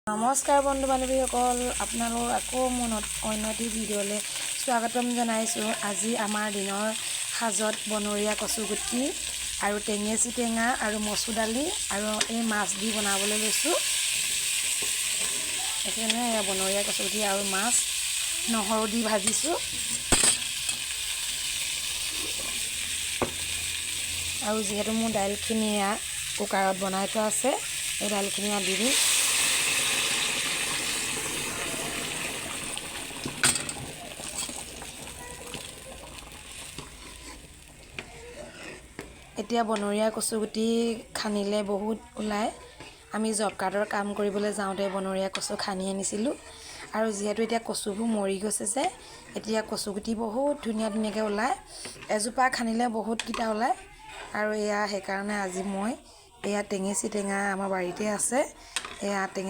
নমস্কাৰ বন্ধু বান্ধৱীসকল, আপোনালোক আকৌ মোৰ অন্য এটি ভিডিঅ'লৈ স্বাগতম জনাইছোঁ। আজি আমাৰ দিনৰ সাজত বনৰীয়া কচুগুটি আৰু টেঙেচি টেঙা আৰু মচুৰ দালি আৰু এই মাছ দি বনাবলৈ লৈছোঁ। সেইকাৰণে এয়া বনৰীয়া কচুগুটি আৰু মাছ নহৰু দি ভাজিছোঁ। আৰু যিহেতু মোৰ দাইলখিনি এয়া কুকাৰত বনাই থোৱা আছে, এই দাইলখিনি ইয়াত দি দিম। এতিয়া বনৰীয়া কচুগুটি খান্দিলে বহুত ওলায়। আমি জব কাৰ্ডৰ কাম কৰিবলৈ যাওঁতে বনৰীয়া কচু খান্দি আনিছিলোঁ। আৰু যিহেতু এতিয়া কচুবোৰ মৰি গৈছে যে, এতিয়া কচুগুটি বহুত ধুনীয়া ধুনীয়াকৈ ওলায়। এজোপা খান্দিলে বহুতকেইটা ওলায়। আৰু এয়া সেইকাৰণে আজি মই এয়া টেঙেচি টেঙা আমাৰ বাৰীতে আছে, এয়া টেঙেচি